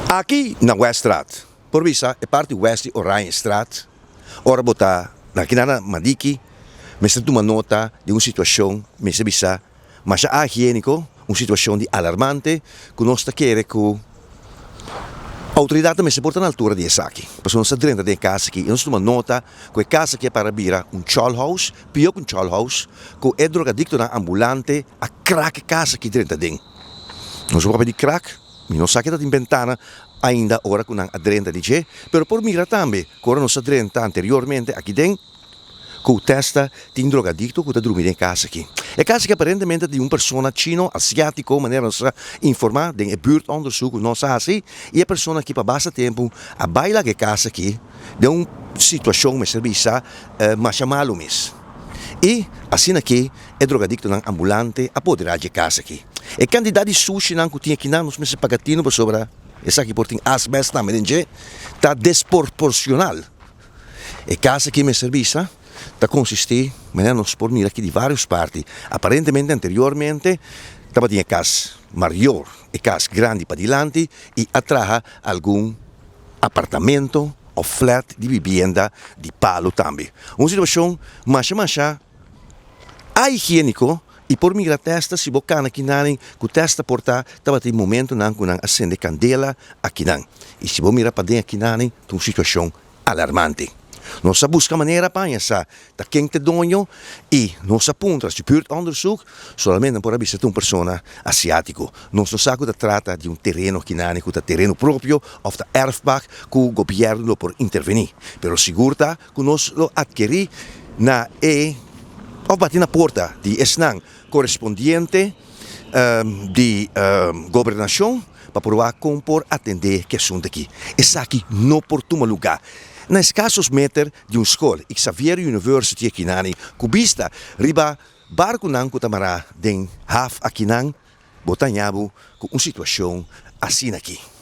Aki na Weststraat, por bisa e parti west di Oranjestraat, ora bo ta na kinan na Madiki, mester tuma nota di un situacion, mester bisa, masha ahigienico, un situacion di alarmante cu nos ta kere cu autoridadnan mester por ta na altura di esaki. Pasobra nos ta drenta den e cas aki y nos tuma nota cu e cas aki a para bira un cholhouse, pio cu un cholhouse, cu e drogadictonan ambulante a krak e cas aki drenta den. Nos a papia di krak, mi no sa ke ta tin bentana ainda ora cu nan a drenta di dje, pero por mira tambe cu ora nos a drenta anteriormente aki den, Ku testa tin drogadikto ku ta drumi den e kas aki. E kas aki aparentemente ta di un persona chino, asiátiko, manera nos a informá den e buurtonderzoek ku nos a hasi, i e persona aki pa basta tempu a bai laga e kas aki den un situashon mester bisa masha malu mes. I asina aki e drogadiktonan ambulante a poderá dje kas aki. E kantidat di sushinan ku tin akinan nos mester paga tinu pasobra esaki por tin asbèst tambe den dje, ta desporporshonal. E kas aki mester bisa ta konsistí, manera nos por mira aki, di vários parti. Aparentemente anteriormente tabatin e kas marior, e kas grandi padilanti i a traha algun apartamento òf flat di bibienda di palu tambe. Un situashon masha masha ahigiéniko i por mira tèsta si bo kana kinan ku tèsta por ta tabatin momentunan ku nan a sende kandela akinan i si bo mira paden akinan ta un situashon alarmante. Nos a buska manera pa haña sa ta ken ta e doño i nos a puntra si buurtonderzoek solamente nan por a bisa ta un persona asiátiko. Nos no sa ku ta trata di un tereno kinani ku ta tereno propio òf ta erfpacht ku gobièrnu lo por intervení. Pero sigur ta ku nos lo atkerí na e òf bati na porta di esnan korespondiente di gobernashon pa por wak kon por atendé ku e asuntu aki. Esaki no por tuma lugá na eskasos meter di un skol, Xavier University akinani, ku bista riba barkunan ku ta mará den haf akinan, bo ta haña bo ku un situashon asin'aki.